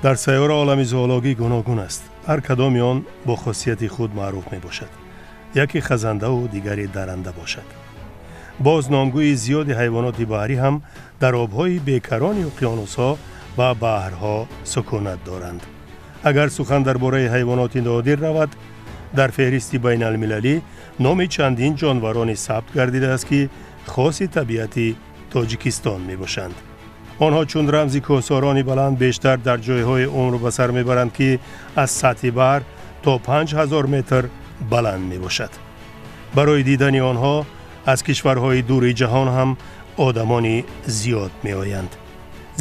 Дар сайёра олами зоологӣ гуногун аст. Ҳар кадоми он бо хосияти худ маъруф мебошад. Яке хазандаву дигаре даранда бошад. Боз номгӯи зиёди ҳайвоноти баҳрӣ ҳам дар обҳои бекарони уқёнусҳо ва баҳрҳо сукунат доранд. Агар сухан дар бораи ҳайвоноти нодир равад, дар феҳристи байналмилалӣ номи чандин ҷонвароне сабт гардидааст, ки хоси табиати Тоҷикистон мебошанд. Онҳо чун рамзи кӯҳсорони баланд бештар дар ҷойҳои умр ба сар мебаранд, ки аз сатҳи баҳр то 5000 метр баланд мебошад. Барои дидани онҳо аз кишварҳои дури ҷаҳон ҳам одамони зиёд меоянд.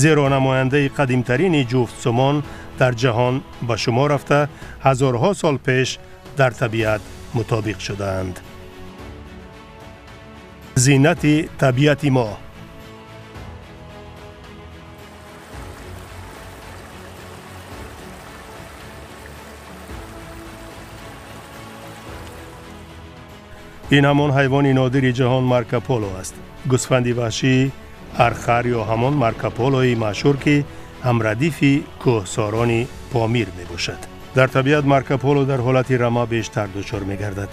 Зеро намояндаи қадимтарини ҷуфтсумон дар ҷаҳон ба шумор рафта, ҳазорҳо сол пеш дар табиат мутобиқ шудаанд. Зинати табиати мо. Ин ҳамон ҳайвони нодири ҷаҳон Маркополо аст. Гӯсфанди ваҳшии архар ё ҳамон Маркополои машҳур, ки ҳамрадифи кӯҳсорони Помир мебошад. Дар табиат Маркополо дар ҳолати рама бештар дучор мегардад.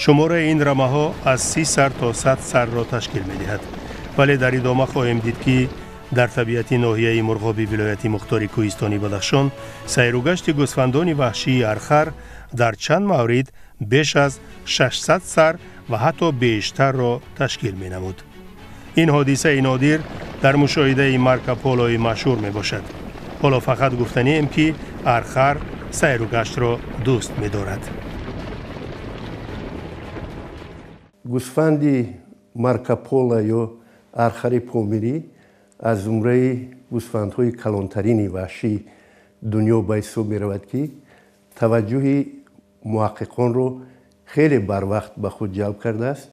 Шумораи ин рамаҳо аз 30 сар то 100 сарро ташкил медиҳад. Вале дар идома хоҳем дид, ки дар табиати ноҳияи Мурғоби вилояти мухтори кӯҳистони Бадахшон сайругашти гӯсфандони ваҳшии архар дар чанд маврид беш аз 600 сар ва ҳатто бештарро ташкил менамуд. Ин ҳодисаи нодир дар мушоҳидаи Маркополои машҳур мебошад. Ҳоло фақат гуфтанием, ки архар сайругаштро дӯст медорад. Гӯсфанди Маркополо ё архари помирӣ аз зумраи гӯсфандҳои калонтарини ваҳшии дунё ба ҳисоб меравад, ки таваҷҷӯҳи муҳаққиқонро хеле барвақт ба худ ҷалб кардааст.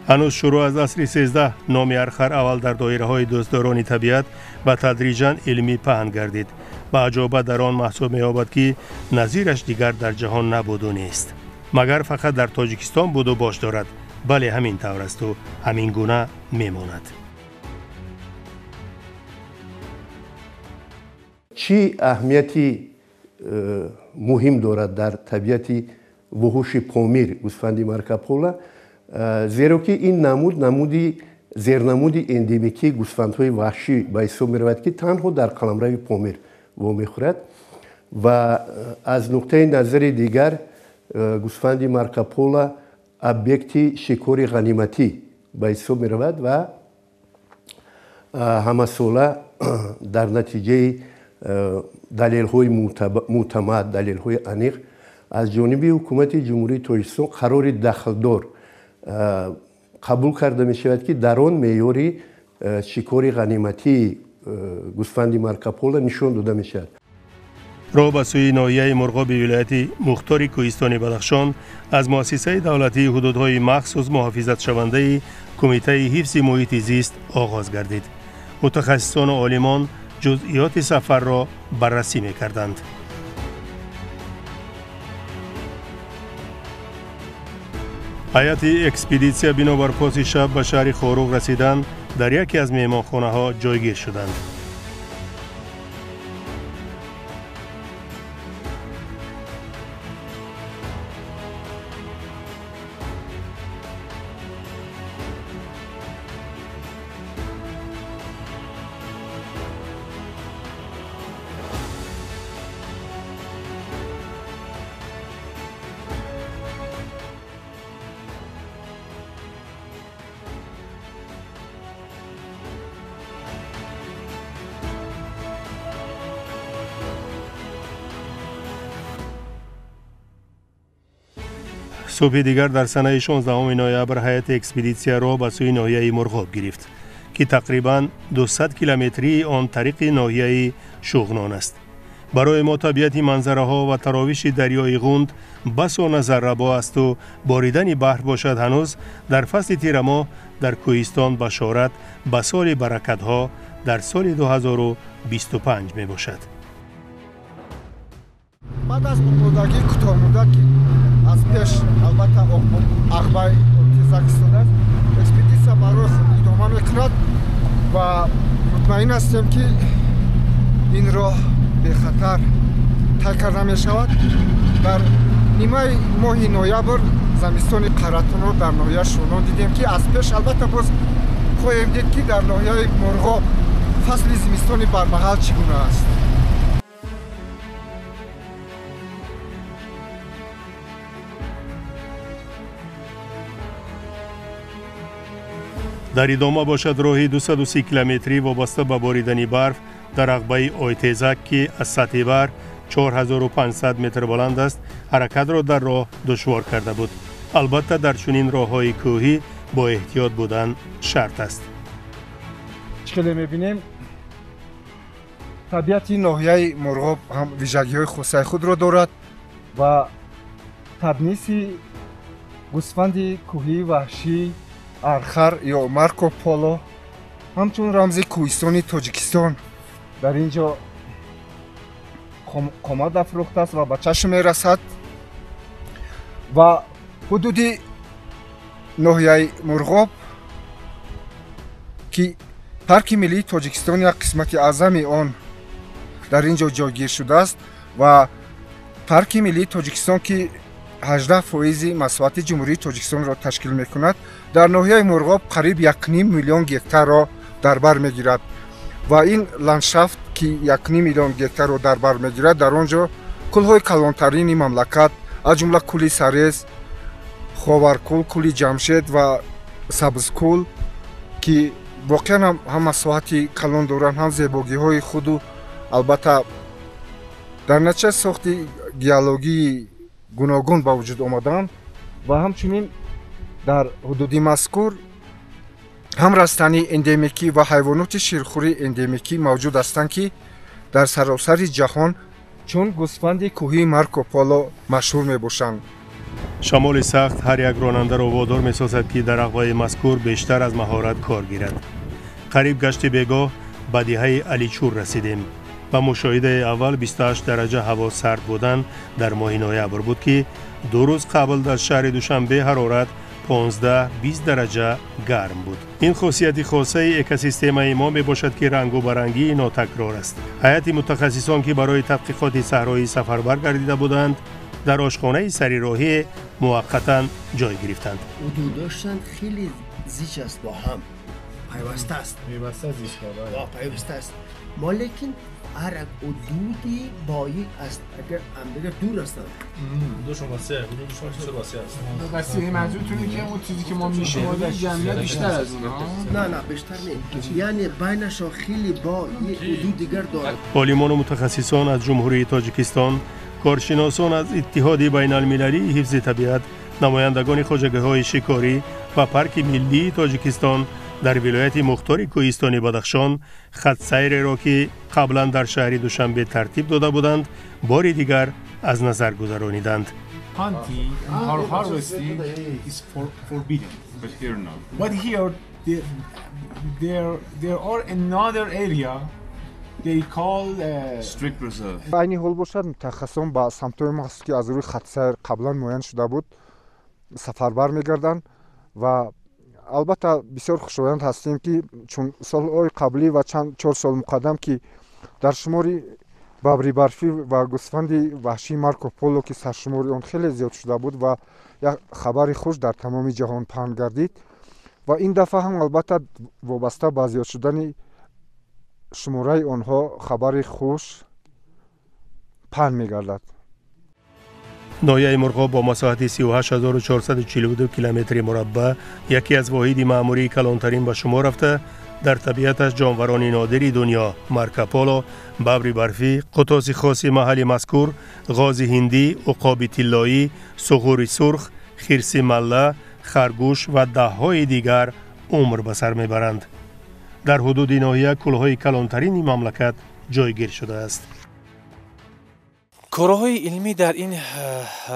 Ҳанӯз шурӯъ аз асри 13 номи архар аввал дар доираҳои дӯстдорони табиат ва тадриҷан илмӣ паҳн гардид ва аҷоба дар он маҳсуб меёбад, ки назираш дигар дар ҷаҳон набуду нест. Магар фақат дар Тоҷикистон буду бош дорад, бале ҳамин тавр асту ҳамин гуна мемонад. Чӣ аҳамияти муҳим дорад дар табиати вуҳуши Помир гӯсфанди Маркополо? Зеро ки ин намуд намуди зернамуди эндемикии гӯсфандҳои ваҳшӣ ба ҳисоб меравад, ки танҳо дар қаламрави Помир вомехӯрад ва аз нуқтаи назари дигар гӯсфанди Маркополо объекти шикори ғаниматӣ ба ҳисоб меравад ва ҳамасола дар натиҷаи далелҳои мӯътамад, далелҳои аниқ аз ҷониби ҳукумати Ҷумҳурии Тоҷикистон қарори дахлдор қабул карда мешавад, ки дар он меъёри шикори ғаниматии гӯсфанди Маркополо нишон дода мешавад. Роҳ ба сӯи ноҳияи Мурғоби вилояти мухтори кӯҳистони Бадахшон аз муассисаи давлатии ҳудудҳои махсус муҳофизатшавандаи Кумитаи ҳифзи муҳити зист оғоз гардид. Мутахассисону олимон ҷузъиёти сафарро баррасӣ мекарданд. Ҳайати экспедитсия бинобар поси шаб ба шаҳри Хоруғ расидан дар яке аз меҳмонхонаҳо ҷойгир шуданд. Субҳи дигар дар санаи 16 ноябр ҳайати экспедитсия роҳ ба сӯи ноҳияи Мурғоб гирифт, ки тақрибан 200 километрии он тариқи ноҳияи Шуғнон аст. Барои мо табиати манзараҳо ва таровиши дарёи Ғунд басо назаррабо асту боридани баҳр бошад ҳанӯз дар фасли тирамоҳ дар кӯҳистон башорат ба соли баракатҳо дар соли 2025 мебошад. Баъд аз омодагии кӯтоҳмуддат, ки аз пеш албатта ағбай тезак истодааст, экспедитсия барои худ идома мекунад ва мутмаин ҳастем, ки Ин роҳ бехатар тай карда мешавад. Дар нимаи моҳи ноябр замистони қаратунро дар ноҳияи Шӯнон дидем, ки аз пеш албатта боз хоҳем дид, ки дар ноҳияи Мурғоб фасли зимистони бармаҳал чӣ гуна аст. Дар идома бошад роҳи 230 километрӣ вобаста ба боридани барф дар ағбаи Ойтезак, ки аз сатҳи баҳр 4500 метр баланд аст, ҳаракатро дар роҳ душвор карда буд. Албатта, дар чунин роҳҳои кӯҳӣ бо эҳтиёт будан шарт аст. Чӣ хеле мебинем, табиати ноҳияи Мурғоб ҳам вижагиҳои хосаи худро дорад ва табниси гӯсфанди кӯҳии ваҳшӣ архар ё Марко Поло ҳамчун рамзи кӯҳистони Тоҷикистон дар ин ҷо қомат афрӯхтааст ва ба чашм мерасад. Ва ҳудуди ноҳияи Мурғоб, ки Парки миллии Тоҷикистон як қисмати аъзами он дар ин ҷо ҷойгир шудааст ва Парки миллии Тоҷикистон, ки 18% масоҳати Ҷумҳурии Тоҷикистонро ташкил мекунад, дар ноҳияи Мурғоб қариб 1,5 миллион гектарро дар бар мегирад. Ва ин ландшафт, ки 1,5 миллион гектарро дар бар мегирад, дар он ҷо кӯлҳои калонтарини мамлакат, аз ҷумла кӯли Сарез, Ховаркӯл, кӯли Ҷамшед ва Сабзкӯл, ки воқеан ҳам масоҳати калон доранд, ҳам зебогиҳои худу албатта дар натиҷаи сохти геологии гуногун ба вуҷуд омаданд. Ва ҳамчунин дар ҳудуди мазкур ҳам растании эндемикӣ ва ҳайвоноти ширхӯри эндемикӣ мавҷуд ҳастанд, ки дар саросари ҷаҳон чун гӯсфанди кӯҳии Марко Поло машҳур мебошанд. Шамоли сахт ҳар як ронандаро водор месозад, ки дар ағваи мазкур бештар аз маҳорат кор гирад. Қариб гашти бегоҳ ба деҳаи Аличур расидем. Ба мушоҳидаи аввал 28 дараҷа ҳаво сард будан дар моҳи ноябр буд, ки 2 рӯз қабл дар шаҳри Душанбе ҳарорат 15-20 дараҷа гарм буд. Ин хосияти хосаи экосистемаи мо мебошад, ки рангу барангии нотакрор аст. Ҳайати мутахассисон, ки барои тадқиқоти саҳроӣ сафарбар гардида буданд, дар ошхонаи сарироҳӣ муваққатан ҷой гирифтанд. Ҳудудошанд хеле зич аст, бо ҳам пайваста аст. Пайваста аст. Мо лекин ҳар як ҳудуди бо як аз агар ҳамдигар дур ҳастанд. ҳудудшон васеъ, ҳудудшон бисёр васеъ аст. وسیع منظورتون اینه که اون چیزی که ما میشماریم جمعیت بیشتر از اونها؟ نه نه، بیشتر نه، یعنی بینشان خیلی با یک حدود دیگر دارد. олимону мутахассисон аз Ҷумҳурии Тоҷикистон, коршиносон аз Иттиҳоди байналмилалии ҳифзи табиат, намояндагони хоҷагиҳои шикорӣ ва Парки миллии Тоҷикистон дар вилояти мухтори кӯҳистони Бадахшон хатсайреро, ки қаблан дар шаҳри Душанбе тартиб дода буданд, бори дигар аз назар гузарониданд. Hunting or harvesting is forbidden. But here no. But here there are another area they call strict reserve. Айни ҳол бошад, мутахассисон ба самтҳои махсус, ки аз рӯи хатсайр қаблан муайян шуда буд, сафарбар мегарданд. Ва албатта бисёр хушоянд ҳастем, ки чун солҳои қаблӣ ва чанд 4 сол муқаддам, ки дар шумори бабри барфӣ ва гӯсфанди ваҳшии Марко Поло, ки саршумори он хеле зиёд шуда буд ва як хабари хуш дар тамоми ҷаҳон паҳн гардид, ва ин дафъа ҳам албатта вобаста ба зиёд шудани шумораи онҳо хабари хуш паҳн мегардад. Ноҳияи Мурғоб бо масоҳати 38442 километри мураббаъ яке аз воҳиди маъмурии калонтарин ба шумор рафта, дар табиаташ ҷонварони нодири дунё Марко Поло, бабри барфӣ, қутоси хоси маҳалли мазкур, ғози ҳиндӣ, уқоби тиллоӣ, суғури сурх, хирси малла, харгӯш ва даҳҳои дигар умр ба сар мебаранд. Дар ҳудуди ноҳия кӯлҳои калонтарини мамлакат ҷойгир шудааст. Корҳои илмӣ дар ин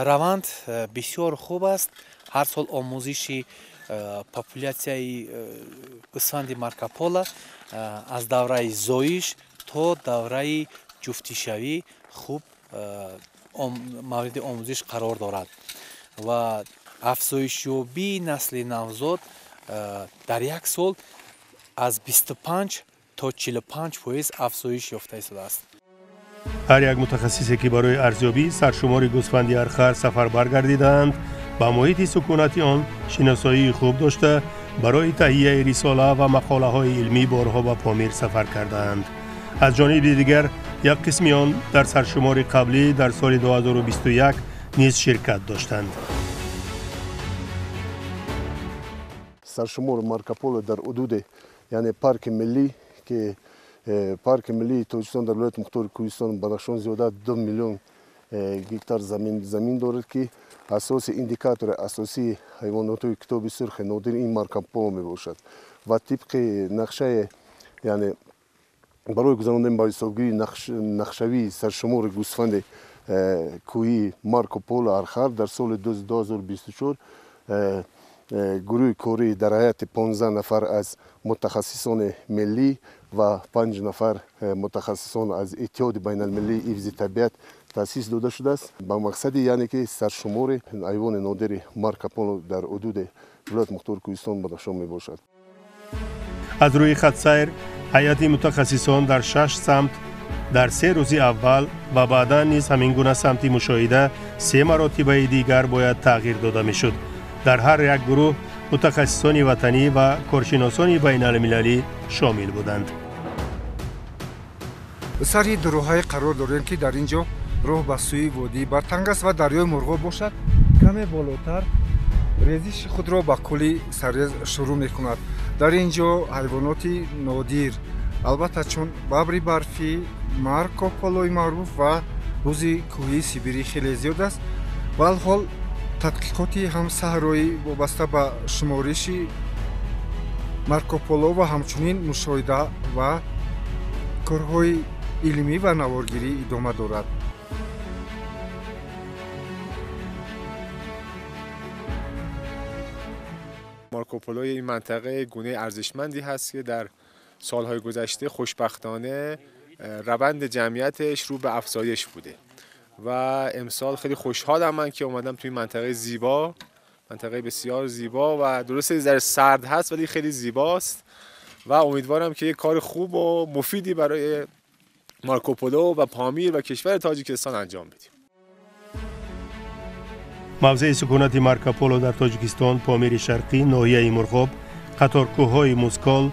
раванд бисёр хуб аст. Ҳар сол омӯзиши популяцияи гӯсфанди Марко Поло аз давраи зоиш то давраи ҷуфтишавӣ хуб мавриди омӯзиш қарор дорад ва афзоишёбии насли навзод дар як сол аз 25 то 45% афзоиш ёфта истодааст. Ҳар як мутахассисе ки барои арзёбии саршумори гӯсфанди архар сафарбар гардидаанд, ба муҳити сукунати он шиносоии хуб дошта, барои таҳияи рисола ва мақолаҳои илмӣ борҳо ба Помир сафар кардаанд. Аз ҷониби дигар, як қисми он дар саршумори қаблӣ дар соли 2021 низ ширкат доштанд. Саршумори Маркополо дар ҳудуди, яъне парки миллӣ, ки парки миллии Тоҷикистон дар вилояти Мухтори Кӯҳистон Бадахшон зиёда 2 миллион гектар замин дорад, ки асоси индикатори асосии ҳайвоноти китоби сурхи нодир ин Маркополо мебошад. Ва тибқи нақшаи, яъне барои гузарондани ба ҳисобгирии нақшавии саршумори гӯсфанди кӯҳии Марко Поло архар дар соли 2024 гурӯҳи корӣ дар ҳайати 15 нафар аз мутахассисони миллӣ ва 5 нафар мутахассисон аз Иттиҳоди байналмилалии ҳифзи табиат таъсис дода шудааст ба мақсади, яъне ки саршумори ҳайвони нодири Марко Поло дар ҳудуди вилояти Мухтори Кӯҳистон Бадахшон мебошад. Аз рӯи хатсайр ҳайати мутахассисон дар 6 самт дар 3 рӯзи аввал ва баъдан низ ҳамин гуна самти мушоҳида 3 маротибаи дигар бояд тағйир дода мешуд. Дар ҳар як гурӯҳ мутахассисони ватанӣ ва коршиносони байналмилалӣ шомил буданд. Сари дуроҳае қарор дорем, ки дар ин ҷо роҳ ба сӯи водии Бартанг аст ва дарёи Мурғоб бошад, каме болотар резиши худро ба кӯли саррез шурӯъ мекунад. Дар ин ҷо ҳайвоноти нодир, албатта чун бабри барфӣ, Марко Полои маъруф ва бузи кӯҳии Сибирӣ хеле зиёд аст. Балҳол тадқиқоти ҳам саҳроӣ вобаста ба шумориши Марко Поло ва ҳамчунин мушоҳида ва корҳои илмӣ ва наворгирӣ идома дорад. مارکوپولوی این منطقه گونه ارزشمندی هست که در سالهای گذشته خوشبختانه روند جمعیتش رو به افزایش بوده و امسال خیلی خوشحالم من که اومدم توی منطقه زیبا، منطقه بسیار زیبا و درسته یه ذره سرد هست ولی خیلی زیباست و امیدوارم که یه کار خوب و مفیدی برای مارکوپولو و پامیر و کشور تاجیکستان انجام بدیم. Мавзеи сукунати Маркополо дар Тоҷикистон Помири Шарқӣ, ноҳияи Мурғоб, қаторкӯҳҳои Мускол,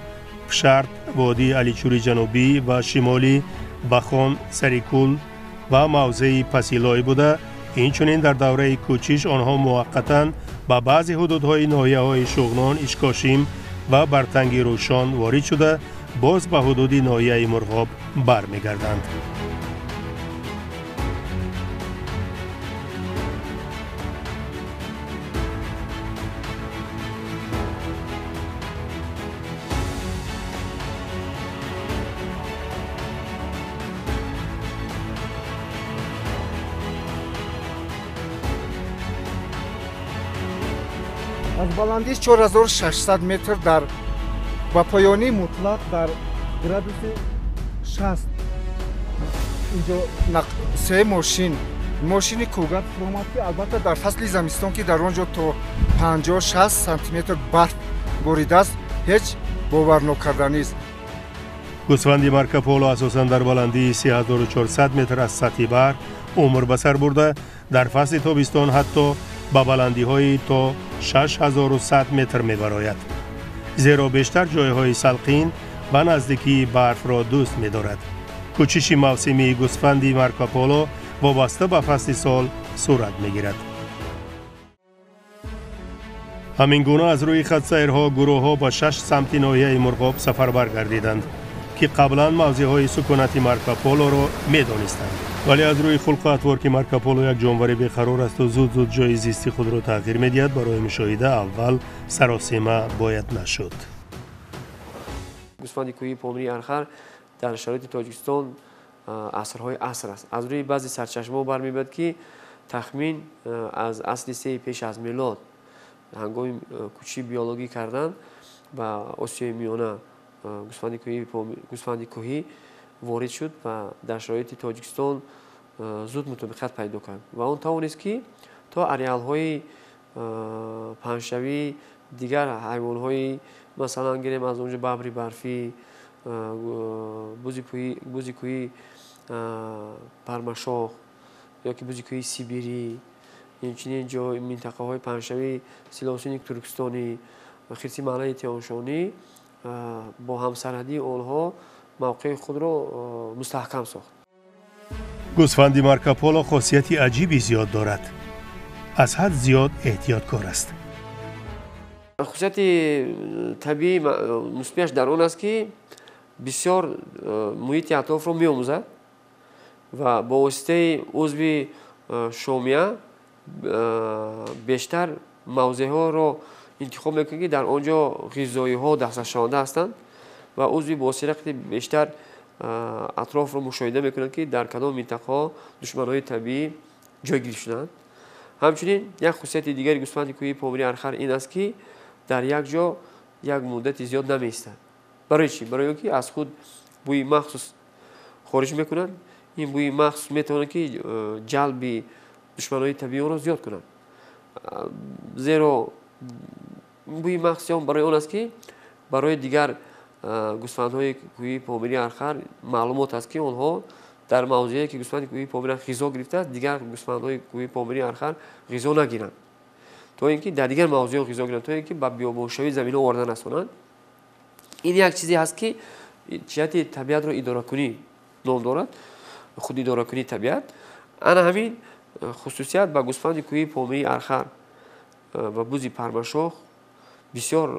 Пшарт, водии Аличури ҷанубӣ ва шимолӣ, Бахон, Сарикул ва мавзеи Пасилой буда, инчунин дар давраи кӯчиш онҳо муваққатан ба баъзе ҳудудҳои ноҳияҳои Шуғнон, Ишкошим ва Бартанги Рӯшон ворид шуда, боз ба ҳудуди ноҳияи Мурғоб бармегарданд. Аз баландии 4600 метр дар ба поёнии мутлақ дар градуси 60 инҷо се мошини кӯгар фуромад, ки албатта дар фасли замистон, ки дар он ҷо то 50-60 сантиметр барф боридааст, ҳеҷ боварнокарданист. Гӯсфанди Маркополо асосан дар баландии 3400 метр аз сатҳи баҳр умр ба сар бурда, дар фасли тобистон ҳатто ба баландиҳои то 6100 метр мебарояд, зеро бештар ҷойҳои салқин ва наздикии барфро дӯст медорад. Кӯчиши мавсимии гӯсфанди Маркополо вобаста ба фасли сол сурат мегирад. Ҳамин гуна аз рӯи хатсайрҳо гурӯҳҳо ба 6 самти ноҳияи Мурғоб сафарбар гардиданд, ки қаблан мавзеъҳои сукунати Маркополоро медонистанд. Вале аз рӯи хулқу атвор, ки Маркополо як ҷонвари беқарор аст ва зуд-зуд ҷои зисти худро тағйир медиҳад, барои мушоҳида аввал саросема бояд нашуд. Гӯсфанди кӯҳии Помирии архар дар шароити Тоҷикистон асрҳои аср аст. Аз рӯи баъзе сарчашмаҳо бармеояд, ки тахмин аз асри 3 пеш аз милод ҳангоми кӯчи биологӣ кардан ба Осиёи Миёна гӯсфанди кӯҳӣ ворид шуд ва дар шароити Тоҷикистон зуд мутобиқат пайдо кард ва он тавонист, ки то ареалҳои паҳншавии дигар ҳайвонҳои, масалан гирем аз он ҷо бабри барфӣ, бузи кӯҳии пармашох ё ки бузи кӯҳии сибирӣ, инчунин ҷой минтақаҳои паҳншавии силосини туркистонӣ, хирси маҳаллаи тиёншонӣ бо ҳамсарҳадии онҳо мавқеи худро мустаҳкам сохт. Гӯсфанди Марко Поло хосияти аҷиби зиёд дорад. Аз ҳад зиёд эҳтиёткор аст. Хусусияти табиии мусбиаш дар он аст, ки бисёр муҳити атрофро меомӯзад ва бо воситаи узви шомия бештар мавзеъҳоро интихоб мекунад, ки дар он ҷо ғизоиҳо дастрасшаванда ҳастанд ва узви босира бештар атрофро мушоҳида мекунад, ки дар кадом минтақаҳо душманҳои табиӣ ҷойгир шудаанд. Ҳамчунин як хусусияти дигари гӯсфанди кӯҳии помири архар ин аст, ки дар як ҷо як муддати зиёд намеистад. Барои чӣ? Барои он ки аз худ бӯи махсус хориҷ мекунад. Ин бӯи махсус метавонад, ки ҷалби душманҳои табиӣ онро зиёд кунад. Зеро бӯи махсуси он барои он аст, ки барои дигар гӯсфандҳои кӯҳии помири архар маълумот аст, ки онҳо дар мавзее ки гӯсфанди кӯҳии помири архар ғизо гирифтааст, дигар гӯсфандҳои кӯҳии помири архар ғизо нагиранд, то ин ки дар дигар мавзеъҳо ғизо гиранд, то ин ки ба биёбоншавии заминҳо оварда расонанд. Ин як чизе ҳаст, ки ҷиҳати табиатро идоракунӣ ном дорад, худидоракунии табиат. Ана ҳамин хусусият ба гӯсфанди кӯҳии помири архар ва бузи пармашох бисёр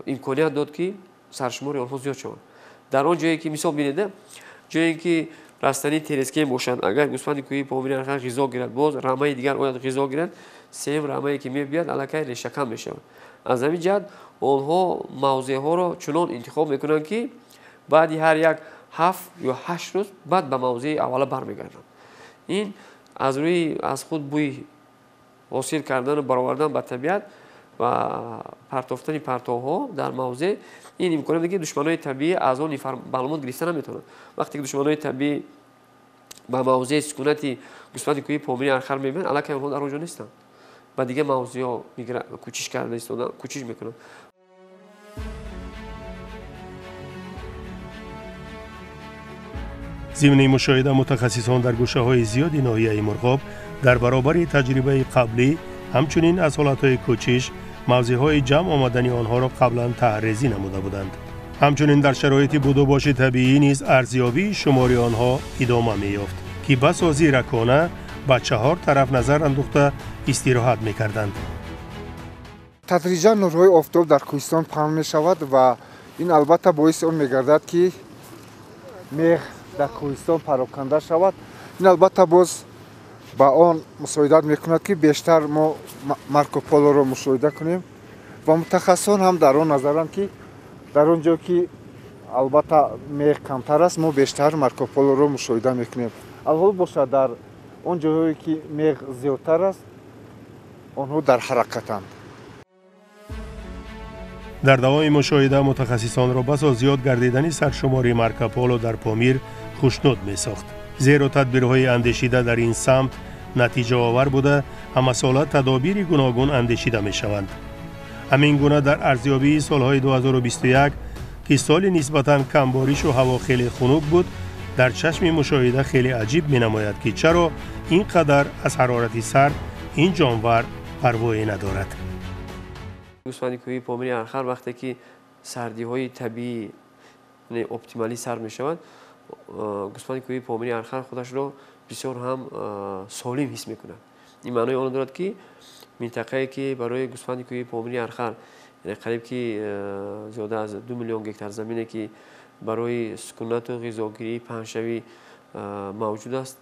имконият дод, ки саршумори онҳо зиёд шавад. Дар он ҷое ки мисол бинед, ҷое ки растании терескен бошанд, агар гӯсфанди кӯҳии помири архар ғизо гирад, боз рамаи дигар ояд ғизо гирад, сеюм рамае ки мебиёяд аллакай решакан мешавад. Аз ҳамин ҷиҳат онҳо мавзеъҳоро чунон интихоб мекунанд, ки баъди ҳар як 7 ё 8 рӯз баъд ба мавзеи аввала бармегарданд. Ин аз рӯи аз худ бӯй ҳосил кардану баровардан ба табиат ва партофтани партовҳо дар мавзеъ ин имконият медиҳад, ки душманони табиӣ аз он маълумот гирифта наметавонанд. Вақте ки душманони табиӣ ба мавзеи сукунати гӯсфанди кӯҳии помири архар мебинанд, аллакай онҳо дар он ҷо нестанд, ба дигар мавзеъҳо кӯчиш карда истода кӯчиш мекунанд. Зимни мушоҳида мутахассисон дар гӯшаҳои зиёди ноҳияи Мурғоб дар баробари таҷрибаи қаблӣ ҳамчунин аз ҳолатҳои кӯчиш мавзеъҳои ҷамъ омадани онҳоро қаблан таҳрезӣ намуда буданд. Ҳамчунин дар шароити будубоши табиӣ низ арзёбии шумори онҳо идома меёфт, ки басо зиракона ба чаҳор тараф назар андохта истироҳат мекарданд. Тадриҷан нурҳои офтоб дар кӯҳистон паҳн мешавад ва ин албатта боиси он мегардад, ки меғ дар кӯҳистон пароканда шавад. Ин албатта боз ба он мусоидат мекунад, ки бештар мо Марко Полоро мушоҳида кунем ва мутахассисон ҳам дар он назаранд, ки дар он ҷо ки албатта меғ камтар аст, мо бештар Марко Полоро мушоҳида мекунем. Алҳол бошад, дар он ҷойҳое ки меғ зиёдтар аст, онҳо дар ҳаракатанд. Дар давоми мушоҳида мутахассисонро басо зиёд гардидани саршумори Марко Поло дар Помир хушнуд месохт, зеро тадбирҳои андешида дар ин самт натиҷаовар буда, ҳамасола тадобири гуногун андешида мешаванд. Ҳамин гуна дар арзёбии солҳои 2021, ки соли нисбатан камборишу ҳаво хеле хунук буд, дар чашми мушоҳида хеле аҷиб менамояд, ки чаро ин қадар аз ҳарорати сард ин ҷонвар парвое надорад. Гӯсфанди кӯҳии помири архар вақте ки сардиҳои табиӣ оптималӣ сар мешавад, гӯсфанди кӯҳии помири архар худашро бисёр ҳам солим ҳис мекунад. Ин маънои онро дорад, ки минтақае ки барои гӯсфанди кӯҳии помири архар, яъне қариб ки зиёда аз 2 миллион гектар замине ки барои сукунату ғизогирии паҳншавӣ мавҷуд аст,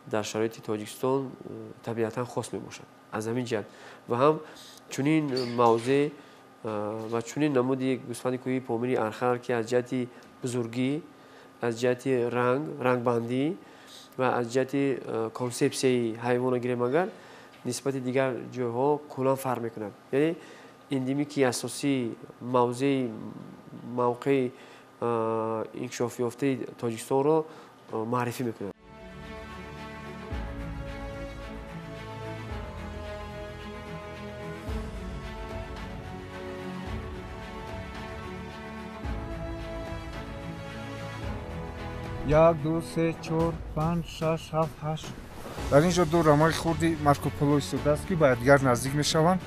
дар шароити Тоҷикистон табиатан хос мебошад. Аз ҳамин ҷиҳат ва ҳам чунин мавзеъ ва чунин намуди гӯсфанди кӯҳии помири архар, ки аз ҷиҳати бузургӣ, аз ҷиҳати рангбандӣ ва аз ҷиҳати консепсияи ҳайвонро гирем, агар нисбати дигар ҷойҳо куллан фарқ мекунад. Яъне эндемики асосии мавзеи мавқеи инкишофёфтаи Тоҷикистонро муаррифӣ мекунад. 1, 2, 3, 4, 5, 6, 7, 8. Дар ин ҷо ду рамаи хурди Марко Поло истодааст, ки ба якдигар наздик мешаванд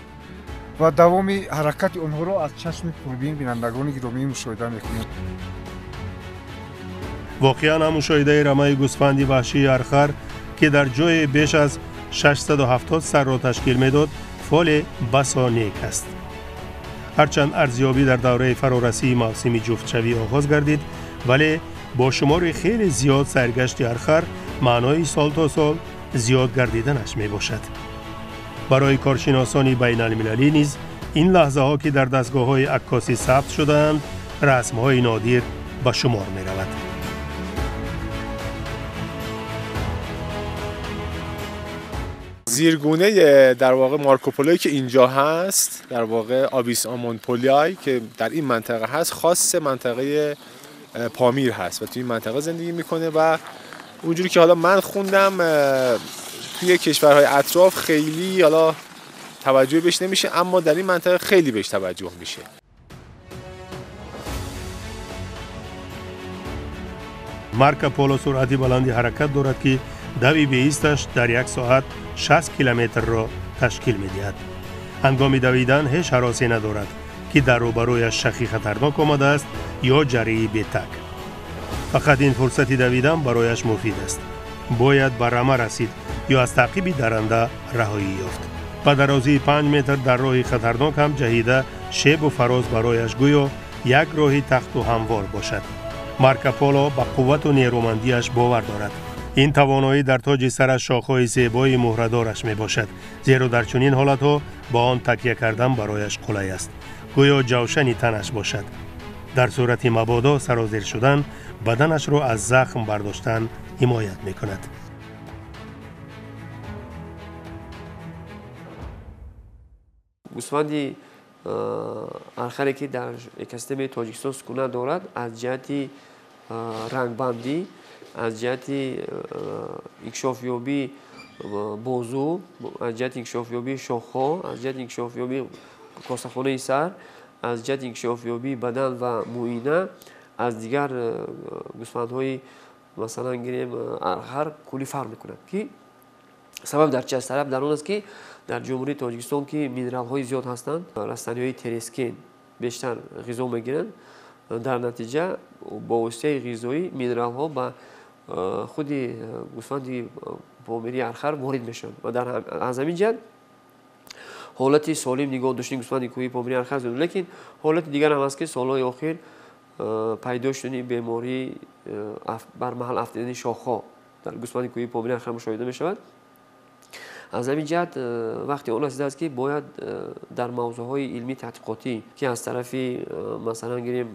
ва давоми ҳаракати онҳоро аз чашми пурбин бинандагони гиромӣ мушоҳида мекунем. Воқеан ҳам мушоҳидаи рамаи гӯсфанди ваҳшии архар, ки дар ҷое беш аз 670 сарро ташкил медод, фоле басо нек аст. Ҳарчанд арзёбӣ дар давраи фарорасии мавсими ҷуфтшавӣ оғоз гардид, вале бо шумори хеле зиёд сайргашти архар маънои сол то сол зиёд гардиданаш мебошад. Барои коршиносони байналмилалӣ низ ин лаҳзаҳо, ки дар дастгоҳҳои аккосӣ сабт шудаанд, расмҳои нодир ба шумор меравад. زیرگونه در واقع مارکوپولویی که اینجا هست، در واقع آبیس آمونپولیای که در این منطقه هست، خاص منطقه پامیر هست و توی این منطقه زندگی میکنه و اونجوری که حالا من خوندم توی کشورهای اطراف خیلی حالا توجه بهش نمیشه، اما در این منطقه خیلی بهش توجه میشه. Марко Поло суръати баланди ҳаракат дорад, ки дави беисташ дар як соат 60 километрро ташкил медиҳад. Ҳангоми давидан ҳеҷ ҳаросе надорад, ки дар рӯбарӯяш шахи хатарнок омадааст ё ҷарии бетак. Фақат ин фурсати давидан барояш муфид аст. Бояд ба рама расид ё аз таъқиби даранда раҳоӣ ёфт. Ба дарозии 5 метр дар роҳи хатарнок ҳам ҷаҳида, шебу фароз барояш гӯё як роҳи тахту ҳамвор бошад. Марко Поло ба қуввату нерӯмандиаш бовар дорад. Ин тавоноӣ дар тоҷи сараш шохҳои зебои муҳрадораш мебошад, зеро дар чунин ҳолатҳо ба он такя кардан барояш қулай аст, гӯё ҷавшани танаш бошад. Дар сурати мабодо сарозер шудан, баданашро аз захм бардоштан ҳимоят мекунад. Гӯсфанди архаре, ки дар экосистемаи Тоҷикистон сукунат дорад, аз ҷиҳати рангбандӣ, аз ҷиҳати инкишофёбии бозу, аз ҷиҳати инкишофёбии шохҳо, аз ҷиҳати инкишофёбии косахонаи сар, аз ҷиҳати инкишофёбии бадан ва муина аз дигар гӯсфандҳои масалан гирем архар куллӣ фарқ мекунад, ки сабаб дар чи аст? Сабаб дар он аст, ки дар Ҷумҳурии Тоҷикистон, ки минералҳои зиёд ҳастанд, растаниҳои терескен бештар ғизо мегиранд, дар натиҷа бо воситаи ғизоӣ минералҳо ба худи гӯсфанди помирии архар ворид мешаванд ва аз ҳамин ҷиҳат ҳолати солим нигоҳ доштани гӯсфанди кӯҳии помирии архар зиёд. Лекин ҳолати дигар ҳам аст, ки солҳои охир пайдо шудани бемории бармаҳал афтидани шохҳо дар гӯсфанди кӯҳии помирии архар мушоҳида мешавад. Аз ҳамин ҷиҳат вақти он расидааст, ки бояд дар мавзӯъҳои илмии таҳқиқотӣ, ки аз тарафи масалан гирем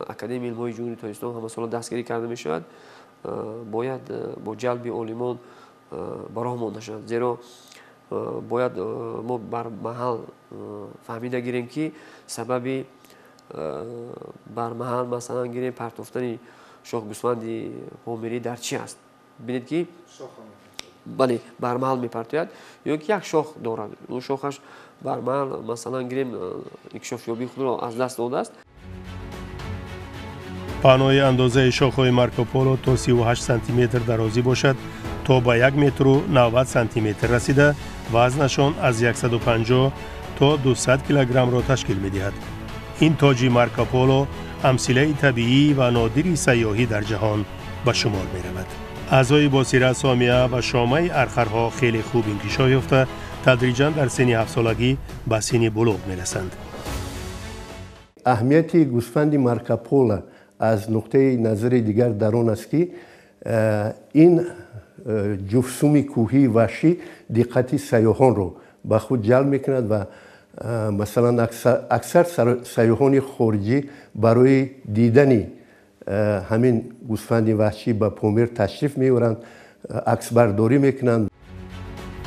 Академияи илмҳои Ҷумҳурии Тоҷикистон ҳамасола дастгирӣ карда мешавад, бояд бо ҷалби олимон ба роҳ монда шавад, зеро бояд мо бармаҳал фаҳмида гирем, ки сабаби бармаҳал масалан гирем партофтани шох гӯсфанди помирӣ дар чи аст. Бинед, ки бале, бармаҳал мепартояд ё ки як шох дорад, он шохаш бармаҳал масалан гирем инкишофёбии худро аз даст додааст. Паҳнои андозаи шохҳои Марко Поло то 38 сантиметр дарозӣ бошад, то ба 1 метру 90 сантиметр расида, вазнашон аз 150 то 200 килограммро ташкил медиҳад. Ин тоҷи Марко Поло амсилаи табиӣ ва нодири сайёҳӣ дар ҷаҳон ба шумор меравад. Аъзои босира, сомия ва шомаи архарҳо хеле хуб инкишоф ёфта, тадриҷан дар синни ҳафтсолагӣ ба синни булуғ мерасанд. Аҳамияти гӯсфанди Марко Поло аз нуқтаи назари дигар дар он аст, ки ин ҷуфсуми кӯҳии ваҳшӣ диққати сайёҳонро ба худ ҷалб мекунад ва масалан аксар сайёҳони хориҷӣ барои дидани ҳамин гӯсфанди ваҳшӣ ба Помир ташриф меоранд, аксбардорӣ мекунанд.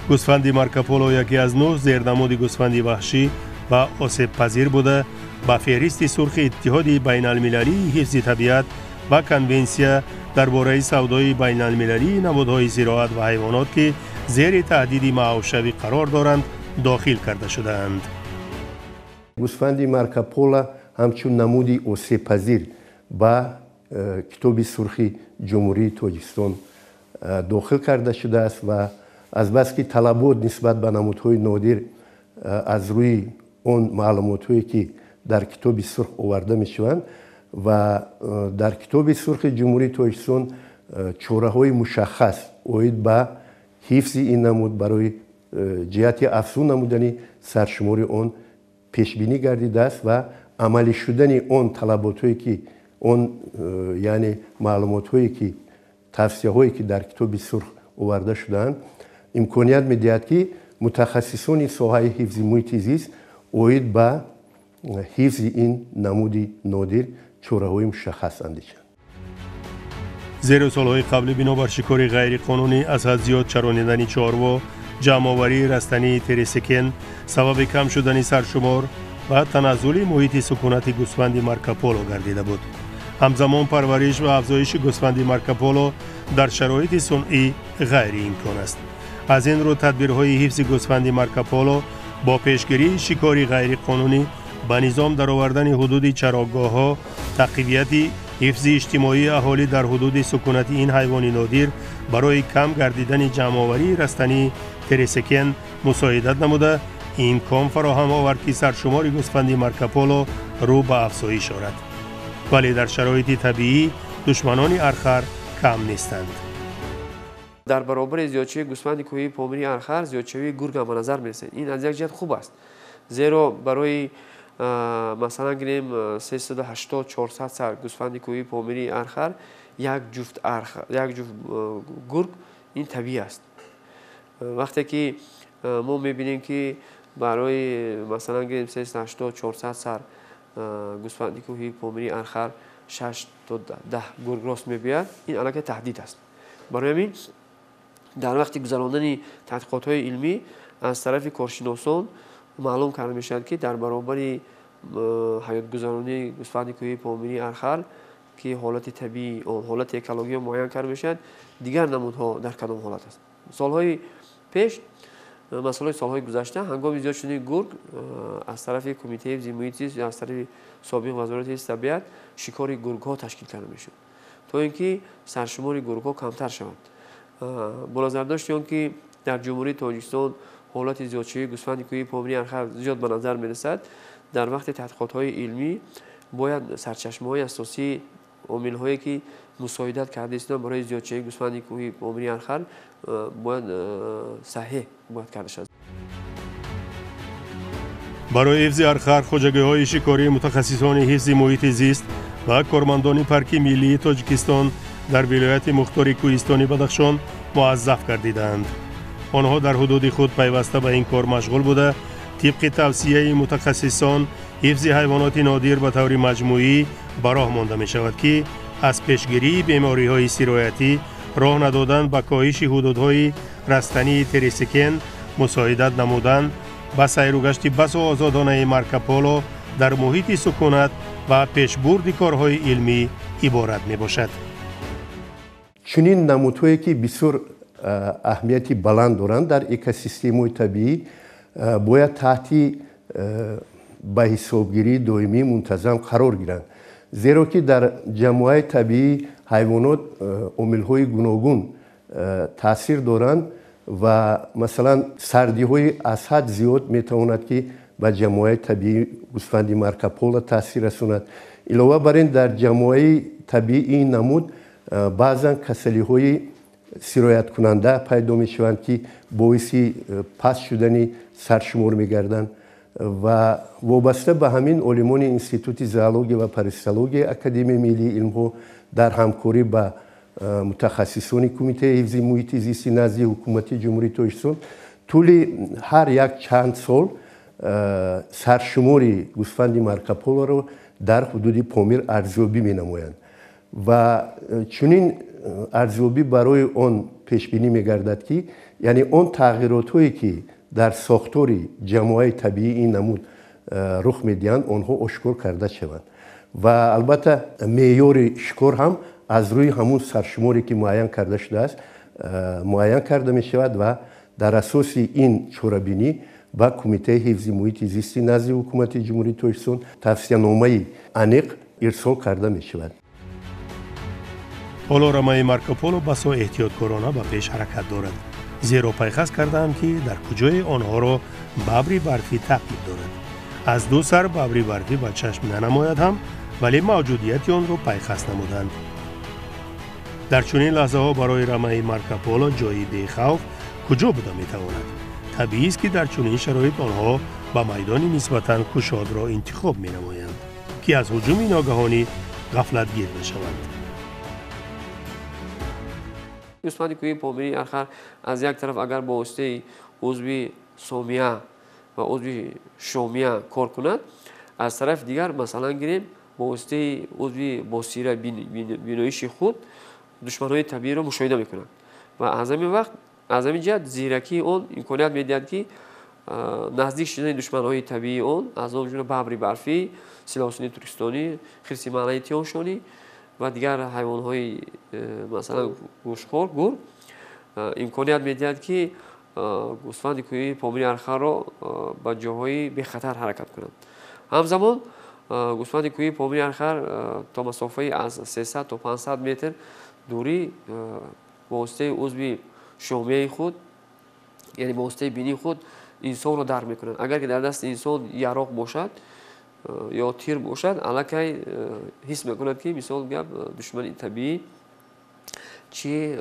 Гӯсфанди Марко Поло яке аз 9 зернамуди гӯсфанди ваҳшӣ ва осебпазир буда, ба феҳристи сурхи Иттиҳоди байналмилалии ҳифзи табиат ва конвенсия дар бораи савдои байналмилалии намудҳои зироат ва ҳайвонот, ки зери таҳдиди маҳвшавӣ қарор доранд, дохил карда шудаанд. Гӯсфанди Марко Поло ҳамчун намуди осебпазир ба Китоби сурхи Ҷумҳурии Тоҷикистон дохил карда шудааст ва азбаски талабот нисбат ба намудҳои нодир аз рӯи он маълумотҳое ки дар Китоби сурх оварда мешаванд ва дар Китоби сурхи Ҷумҳурии Тоҷикистон чораҳои мушаххас оид ба ҳифзи ин намуд барои ҷиҳати афзун намудани саршумори он пешбинӣ гардидааст ва амалӣ шудани он талаботҳое ки он яъне маълумотҳое ки тавсияҳое ки дар Китоби сурх оварда шудаанд имконият медиҳад ки мутахассисони соҳаи ҳифзи муҳити зист оид ба ҳифзи ин намуди нодир чораҳои мушаххас андешанд. Зеро солҳои қаблӣ бинобар шикори ғайриқонунӣ, аз ҳад зиёд чаронидани чорво, ҷамъоварии растании тересекен сабаби кам шудани саршумор ва таназзули муҳити сукунати гӯсфанди Маркополо гардида буд. Ҳамзамон парвариш ва афзоиши гӯсфанди Маркополо дар шароити сунъӣ ғайриимкон аст. Аз ин рӯ тадбирҳои ҳифзи гӯсфанди Маркополо бо пешгирии шикори ғайриқонунӣ, ба низом даровардани ҳудуди чарогоҳҳо, тақвияти ҳифзи иҷтимоии аҳолӣ дар ҳудуди сукунати ин ҳайвони нодир барои кам гардидани ҷамъоварии растании тересекен мусоидат намуда, имкон фароҳам овард ки саршумори гӯсфанди Маркополо рӯ ба афзоиш орад. Вале дар шароити табиӣ душманони архар кам нестанд. Дар баробари зиёдшавии гӯсфанди кӯҳии помирии архар зиёдшавии гург ҳам ба назар мерасад. Ин аз як ҷиҳат хуб аст, зеро барои масалан гирем 380-400 сар гӯсфанди кӯҳии помирии архар як ҷуфт гург ин табиӣ аст. Вақте ки мо мебинем ки барои масалан гирем 380-400 сар гӯсфанди кӯҳии помирии архар 6 то 10 гург рост мебиёяд, ин аллакай таҳдид аст. Барои ҳамин дар вақти гузарондани тадқиқотҳои илмӣ аз тарафи коршиносон маълум карда мешавад ки дар баробари ҳаётгузаронии гӯсфанди кӯҳии помирии архар ки ҳолати табиии он, ҳолати экология муайян карда мешавад, дигар намудҳо дар кадом ҳолат аст. Солҳои пеш, масалан солҳои гузашта, ҳангоми зиёд шудани гург аз тарафи Кумитаи ҳифзи муҳити зист ё аз тарафи собиқ Вазорати ҳифзи табиат шикори гургҳо ташкил карда мешуд, то ин ки саршумори гургҳо камтар шавад. Бо назардошти он ки дар Ҷумҳурии Тоҷикистон ҳолати зиёдшавии гӯсфанди кӯҳии помирии архар зиёд ба назар мерасад, дар вақти тадқиқотҳои илмӣ бояд сарчашмаҳои асосии омилҳое ки мусоидат карда истоданд барои зиёдшавии гӯсфанди кӯҳии помирии архар бояд саҳеҳ бояд карда шавад. Барои ҳифзи архар хоҷагиҳои шикории мутахассисони ҳифзи муҳити зист ва кормандони Парки миллии Тоҷикистон дар вилояти мухтори Кӯҳистони Бадахшон муаззаф гардидаанд. Онҳо дар ҳудуди худ пайваста ба ин кор машғул буда, тибқи тавсияи мутахассисон ҳифзи ҳайвоноти нодир ба таври маҷмӯӣ ба роҳ монда мешавад ки аз пешгирии бемориҳои сироятӣ, роҳ надодан ба коҳиши ҳудудҳои растании тересекен, мусоидат намудан ба сайругашти басу озодонаи Маркополо дар муҳити сукунат ва пешбурди корҳои илмӣ иборат мебошад. Чунин намудҳое ки бисёр аҳамияти баланд доранд дар экосистемаҳои табиӣ бояд таҳти ба ҳисобгирии доимӣ мунтазам қарор гиранд, зеро ки дар ҷамъияи табиӣ ҳайвонот омилҳои гуногун таъсир доранд ва масалан сардиҳои аз ҳад зиёд метавонад ки ба ҷамъияи табиӣ гӯсфанди Маркополо таъсир расонад. Илова бар ин дар ҷамъияи табиӣ ин намуд баъзан касалиҳои сирояткунанда пайдо мешаванд ки боиси паст шудани саршумор мегарданд ва вобаста ба ҳамин олимони Институти зоология ва паразитологияи Академияи миллии илмҳо дар ҳамкорӣ ба мутахассисони Кумитаи ҳифзи муҳити зисти назди Ҳукумати Ҷумҳурии Тоҷикистон тӯли ҳар як чанд сол саршумори гӯсфанди Маркополоро дар ҳудуди Помир арзёбӣ менамоянд ва чунин арзёбӣ барои он пешбинӣ мегардад ки яъне он тағйиротҳое ки дар сохтори ҷамъияи табиӣ ин намуд рух медиҳанд, онҳо ошкор карда шаванд ва албатта меъёри шикор ҳам аз рӯи ҳамун саршуморе ки муайян карда шудааст муайян карда мешавад ва дар асоси ин чорабинӣ ба Кумитаи ҳифзи муҳити зисти назди Ҳукумати Ҷумҳурии Тоҷикистон тавсияномаи аниқ ирсол карда мешавад. Ҳоло рамаи Марко Поло басо эҳтиёткорона ба пеш ҳаракат дорад, зеро пайхас кардаанд, ки дар куҷое онҳоро бабри барфӣ таъқиб дорад. Аз ду сар бабри барфӣ ба чашм нанамояд ҳам, вале мавҷудияти онро пайхас намуданд. Дар чунин лаҳзаҳо барои рамаи Марко Поло ҷои бехавф куҷо буда метавонад? Табиист, ки дар чунин шароит онҳо ба майдони нисбатан кушодро интихоб менамоянд, ки аз ҳуҷуми ногаҳонӣ ғафлатгир мешаванд. Гӯсфанди кӯҳии Помирии Архар аз як тараф агар бо воситаи узви сомия ва узви шомия кор кунад, аз тарафи дигар, масалан гирем, бо воситаи узви босира биноиши худ душманҳои табииро мушоҳида мекунад ва аз ҳамин вақт, аз ҳамин ҷиҳат зиракии он имконият медиҳад, ки наздик шудани душманҳои табиии он, аз он ҷумла бабри барфӣ, силосини туркистонӣ, хирси маълаи тиёншонӣ ва дигар ҳайвонҳои, масалан гӯштхӯр, гург, имконият медиҳад, ки гӯсфанди кӯҳии Помири Архарро ба ҷоҳои бехатар ҳаракат кунанд. Ҳамзамон гӯсфанди кӯҳии Помири Архар то масофаи аз 300 то 500 метр дурӣ бо воситаи узви шомияи худ, яъне бо воситаи бинии худ инсонро дарк мекунад. Агар ки дар дасти инсон яроқ бошад ё тир бошад, аллакай ҳис мекунад, ки мисол гап душмани табиӣ чӣ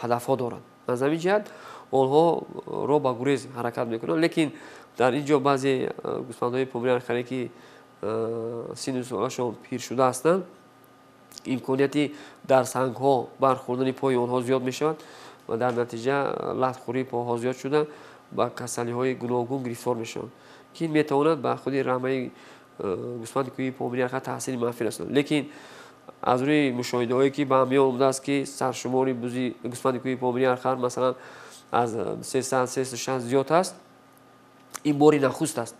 ҳадафҳо дорад. Аз ҳамин ҷиҳат онҳо ро ба гурез ҳаракат мекунанд. Лекин дар ин ҷо баъзе гӯсфандҳои Помири Архаре, ки синну солашон пир шуда ҳастанд, имконияти дар сангҳо бархӯрдани пои онҳо зиёд мешавад ва дар натиҷа латхӯрии поҳо зиёд шуда ба касалиҳои гуногун гирифтор мешаванд, ки метавонад ба худи рамаи гӯсфанди кӯҳии Помири Архар таъсири манфӣ расонад. Лекин аз рӯи мушоҳидаҳое, ки ба миён омадааст, ки саршумори бузи гӯсфанди кӯҳии Помири Архар масалан аз 300 360 зиёд аст, ин бори нахуст аст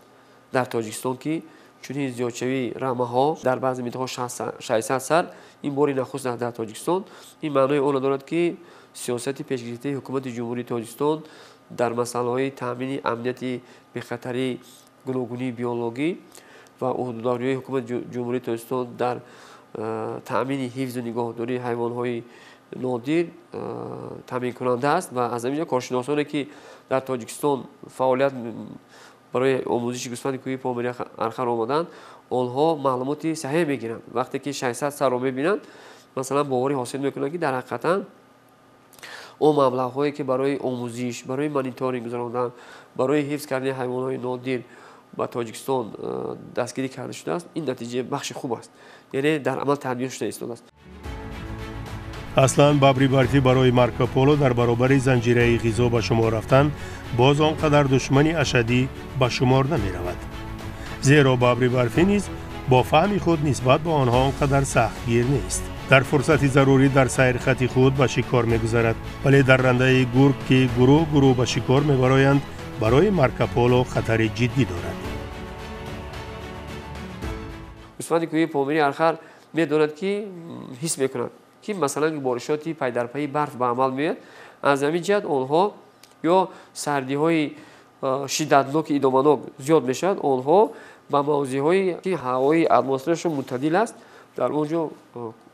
дар Тоҷикистон, ки чунин зиёдшавии рамаҳо дар баъзе минтақаҳо 600 сар, ин бори нахуст аст дар Тоҷикистон. Ин маънои онро дорад, ки сиёсати пешгирифтаи ҳукумати Ҷумҳурии Тоҷикистон дар масъалаҳои таъмини амнияти бехатарии гуногунии биологӣ ва ӯҳдадориҳои ҳукумати Ҷумҳурии Тоҷикистон дар таъмини ҳифзу нигоҳдории ҳайвонҳои нодир таъминкунанда аст. Ва аз ҳамин ҷо коршиносоне, ки дар Тоҷикистон фаъолият барои омӯзиши гӯсфанди кӯҳии Помири Архар омаданд, онҳо маълумоти саҳеҳ мегиранд. Вақте ки 600 сарро мебинанд, масалан боварӣ ҳосил мекунанд, ки дар ҳақиқатан он маблағҳое, ки барои омӯзиш, барои мониторинг гузарондан, барои ҳифз кардани ҳайвонҳои нодир ба Тоҷикистон дастгирӣ карда шудааст, ин натиҷаи бахши хуб аст, яъне дар амал татбиқ шуда истодааст. Аслан бабри барфӣ барои Марко Поло дар баробари занҷираи ғизо ба шумор рафтан боз он қадар душмани ашадӣ ба шумор намеравад, зеро бабри барфӣ низ бо фаҳми худ нисбат ба онҳо он қадар сахтгир нест. Дар фурсати зарурӣ дар сайрхати худ ба шикор мегузарад, вале дар рандаи гург, ки гурӯҳ гурӯҳ ба шикор мебароянд, барои Марко Поло хатари ҷиддӣ дорад. Гӯсфанди кӯҳии Помири Архар медонад, ки ҳис мекунад, ки масалан боришоти пайдарпайи барф ба амал меояд. Аз ҳамин ҷиҳат онҳо ё сардиҳои шиддатноки идоманок зиёд мешавад, онҳо ба мавзеъҳое, ки ҳавои атмосферашон мӯътадил аст, дар он ҷо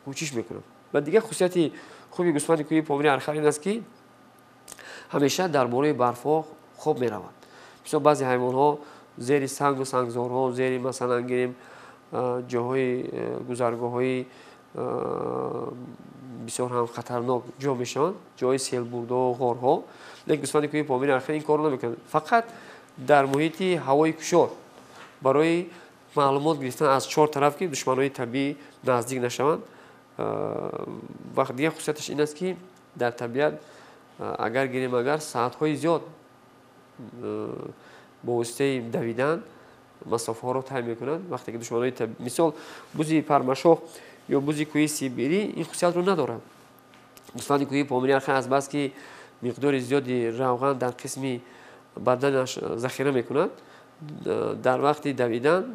кӯчиш мекунанд. Ва дигар хусусияти хуби гӯсфанди кӯҳии Помири Архар ин аст, ки ҳамеша дар бораи барфҳо хоб мераванд. Мисол баъзе ҳайвонҳо зери сангу сангзорҳо, зери масалан гирем ҷоҳои гузаргоҳҳои бисёр ҳам хатарнок ҷо мешаванд, ҷои селбурдҳо, ғорҳо. Лекин гӯсфанди кӯҳии Помири Архар ин корро намекунад. Фақат дар муҳити ҳавои кушод барои маълумот гирифтан аз чор тараф, ки душманҳои табиӣ наздик нашаванд. Ва дигар хусусияташ ин аст, ки дар табиат агар гирем, агар саатҳои зиёд бо воситаи давидан масофаҳоро тай мекунанд. Вақте ки душманҳои мисол бузи пармашох ё бузи кӯҳии Сибирӣ ин хусусиятро надоранд. Гӯсфанди кӯҳии Помири Архар аз бас ки миқдори зиёди равған дар қисми баданаш захира мекунад, дар вақти давидан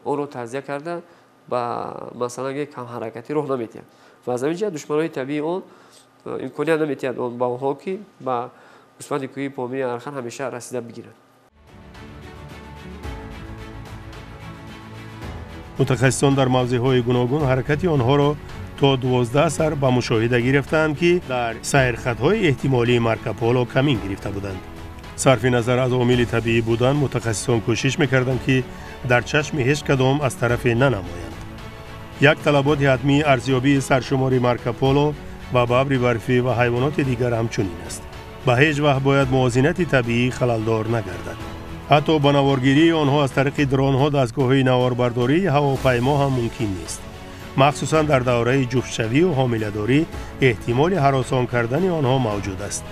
онро тазия карда ба масалан камҳаракатӣ роҳ намедиҳад. Ва аз ҳамин ҷиҳат душманҳои табиии он имконият намедиҳад ба онҳо, ки ба гӯсфанди кӯҳии Помири Архар ҳамеша расида бигиранд. Мутахассисон дар мавзеъҳои гуногун ҳаракати онҳоро То 12 сар ба мушоҳида гирифтаанд, ки дар сайрхатҳои эҳтимолии Марко Поло камин гирифта буданд. Сарфи назар аз омили табиӣ будан, мутахассисон кӯшиш мекарданд, ки дар чашми ҳеҷ кадом аз тарафе нанамоянд. Як талаботи ҳатмии арзёбии саршумори Марко Поло ва бабри барфӣ ва ҳайвоноти дигар ҳамчунин аст. Ба ҳеҷ вақт бояд мувозинати табиӣ халалдор нагардад. Ҳатто ба наворгирии онҳо аз тариқи дронҳо, дастгоҳҳои наворбардории ҳавопаймо ҳам мумкин нест. Махсусан дар давраи ҷуфтшавию ҳомиладорӣ эҳтимоли ҳаросон кардани онҳо мавҷуд аст.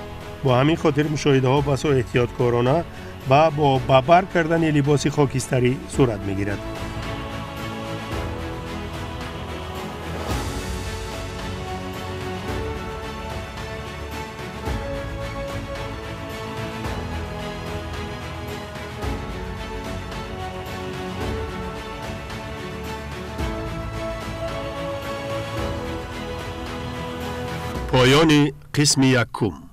Бо ҳамин хотир мушоҳидаҳо басо эҳтиёткорона ва бо ба бар кардани либоси хокистарӣ сурат мегирад. Поёни қисми якум.